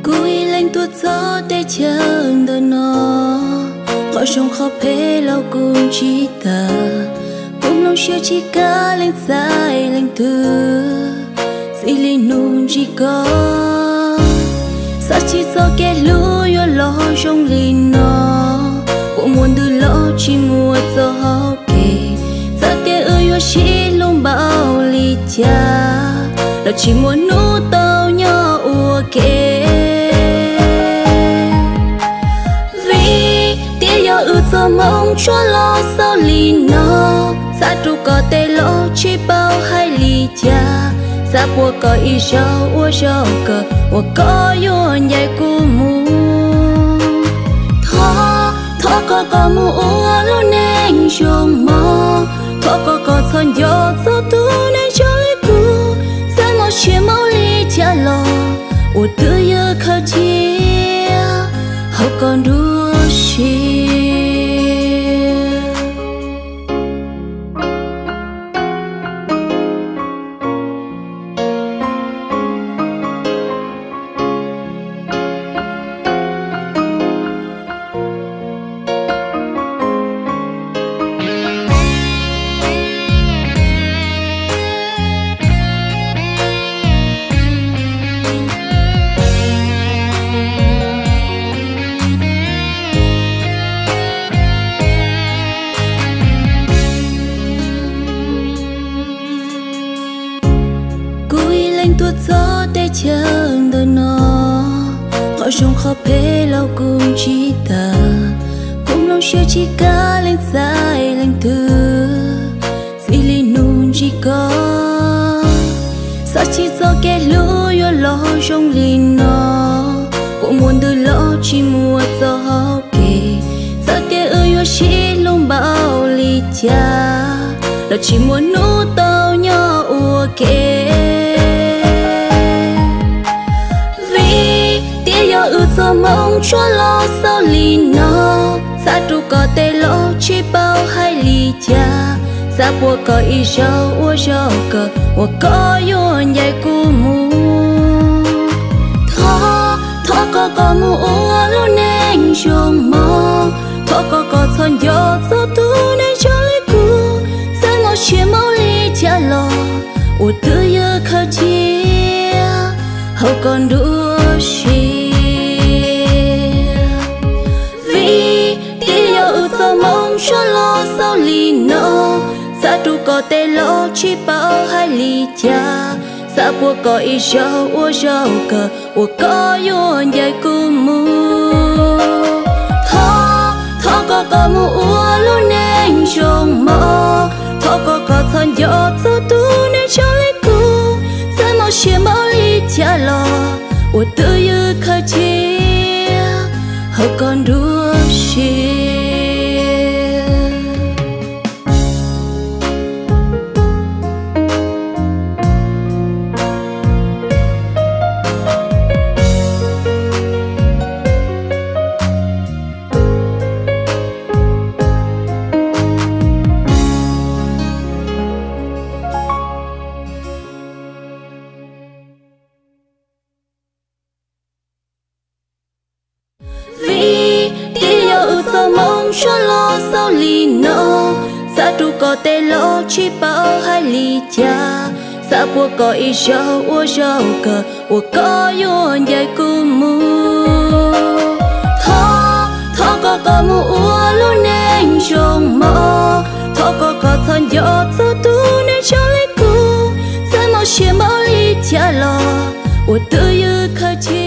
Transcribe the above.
Kuv ib leeg tuaj txog teb chaws ntawm no, qhov zoo qhov phem los kuv ntsib tag. Kuv mloog siab tsis kam lees txais leej twg, txij li hnub ntsib koj. Xav tsis txog kev hlub yuav los zoo li no, kua muag ntws los tsis muaj txoj hau kev. Txawm tias wb yuav sib hlub npaum li cas, los tsis muaj hnub tau nyob ua ke. Vim tias yog wb txoj moo tshua los xaus li no, xav rub koj tes los tsis paub hais li cas. Xav puag koj ib zaug ua zaum kawg uas koj yuav ncaim kuv mus. Thov, thov kom koj mus ua lub neej zoo mog, thov kom koj txhob nco txog tus neeg zoo li kuv. Txawm mob siab npaum li cas los ua twj ywm khaws cia hauv koj nruab siab. Kuv ib leeg tuaj txog teb chaws ntawm no, qhov zoo qhov phem los kuv ntsib tag. Kuv mloog siab tsis kam lees txais leej twg, txij li hnub ntsib koj. Xav tsis txog kev hlub yuav los zoo li no, kua muag ntws los tsis muaj txoj hau kev. Txawm tias wb yuav sib hlub npaum li cas, los tsis muaj hnub tau nyob ua ke. Vim tias yog wb txoj moo tshua los xaus li no, xav rub koj tes los tsis paub hais li cas. Xav puag koj ib zaug ua zaum kawg uas koj yuav ncaim kuv mus. Thov, thov kom koj mus ua lub neej zoo mog, thov kom koj txhob nco txog tus neeg zoo li kuv. Txawm mob siab npaum li cas los ua twj ywm khaws cia hauv koj nruab siab. Vim tias yog wb txoj moo tshua los xaus li no, xav rub koj tes los tsis paub hais li cas. Xav puag koj ib zaug ua zaum kawg uas koj yuav ncaim kuv mus. Thov, thov kom koj mus ua lub neej zoo mog, thov kom koj txhob nco txog tus neeg zoo li kuv. Txawm mob siab npaum li cas los ua twj ywm khaws cia hauv koj nruab siab. Vim tias yog wb txoj moo tshua los xaus li no, xav rub koj tes los tsis paub hais li cas. Xav puag koj ib zaug ua zaum kawg uas koj yuav ncaim kuv mus. Thov, thov kom koj mus ua lub neej zoo mog, thov kom koj txhob nco txog tus neeg zoo li kuv. Txawm mob siab npaum li cas los ua twj ywm khaws cia